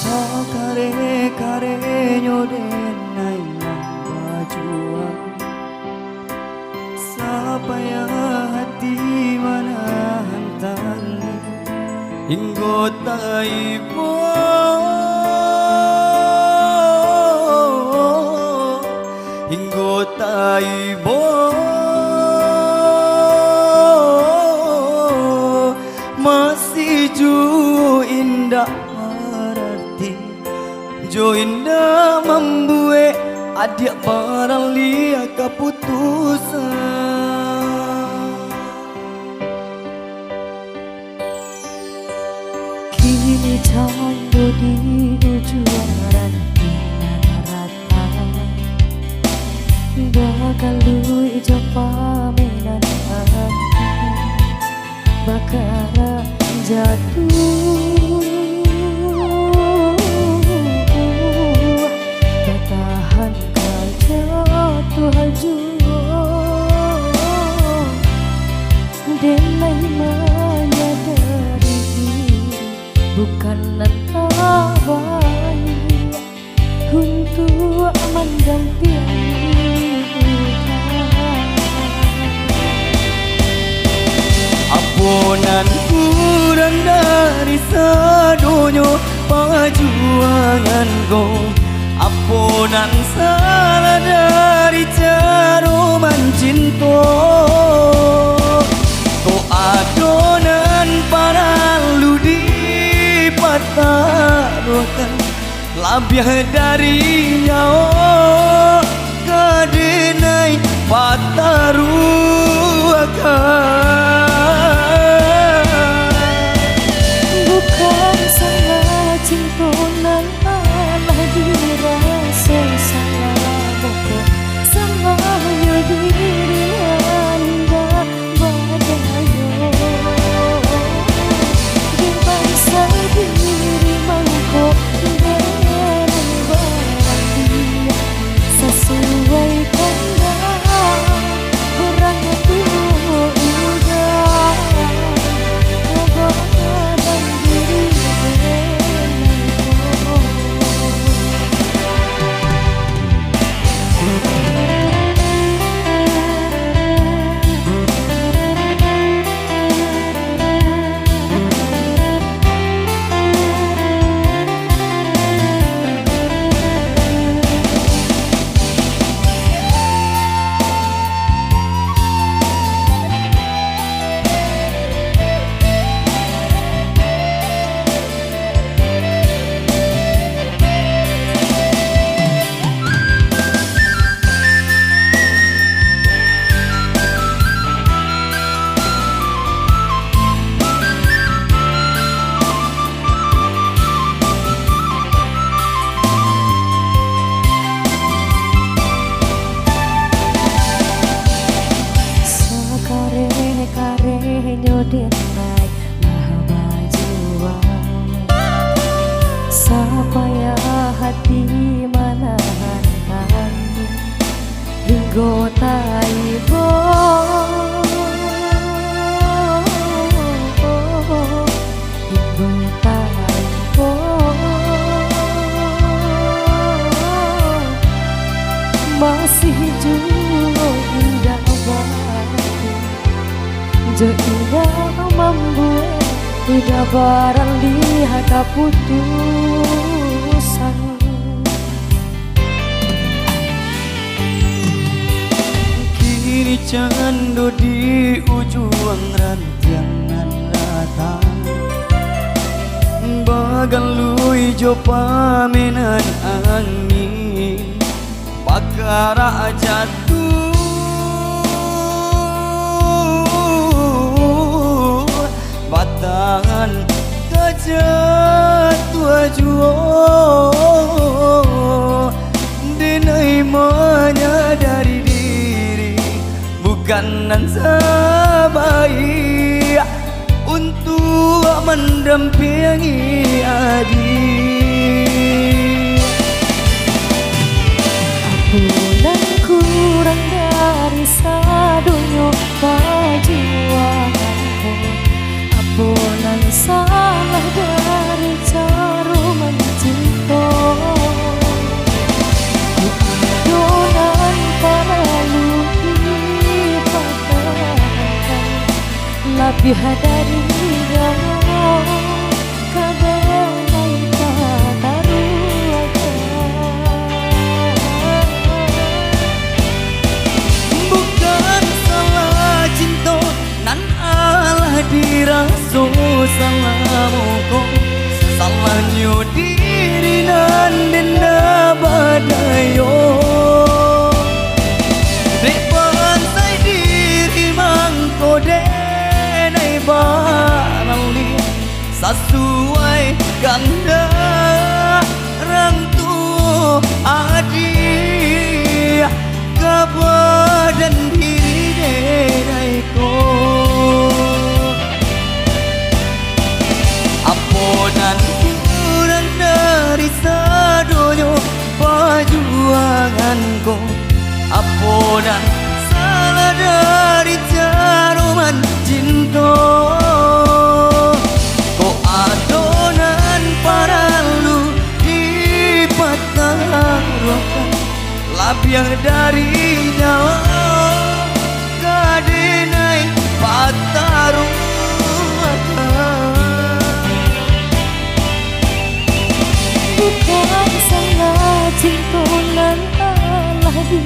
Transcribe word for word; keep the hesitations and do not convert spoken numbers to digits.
Sakareh-karehnyo denai lah bajuang, sapayah hati manahan tangih. Inggo taibo, inggo taibo, masih juo indak marati, jo indak mambuek adiak baralih kaputusan. Kini cando di ujuang rantiang rata, bagaluik jo pamenan angin, bakarak jatuah. Batahan ka jatuah juo, denai manyadari diri bukan nan tabaik untuak mandampiangi. Apo nan kurang dari sadonyo pajuangan ko? Apo nan salah dari caro mancinto? Kok ado nan paralu dipataruahkan? Labiah dari nyawo ka denai pataruahkan. Bukan salah cinto nan alah diraso, salah bokok, salah yo diri nan indak badayo. Dek bangsa diri mangko dek barati, sasuai kandak urang tuo udah, barang diri mangko. Sakareh-karehnyo denai lah bajuang, sapayah hati manahan tangih. Inggo taibo, inggo taibo, masih juo indak barati, jo indak mambuek, indak baralih kaputusan. Kini cando di ujuang rantiang nan rata, bagaluik jo pamenan angin, bakarak jatuah. Batahan ka jatuah juo, denai manyadari diri bukan nan sabaiak untuak mandampiangi adiak. Apo nan kurang dari sadonyo pajuangan ko? Apo nan salah dari caro manci- Hadari nyo ka banai pataruah. Bukan salah cinto nan alah diraso salamo ko, salahnyo diri nan denda badayo. Dek bansai diri mangko denai baralih, sasuai kandak rang tuo adiak ka badan diri denai ko. Apo nan kurang dari sadonyo pajuangan ko? Apo nan salah dari caro mancinto? Kok ado nan paralu dipataruahkan? Labiah dari nyawa ka denai pataruahkan. Bukan salah cinto nan alah di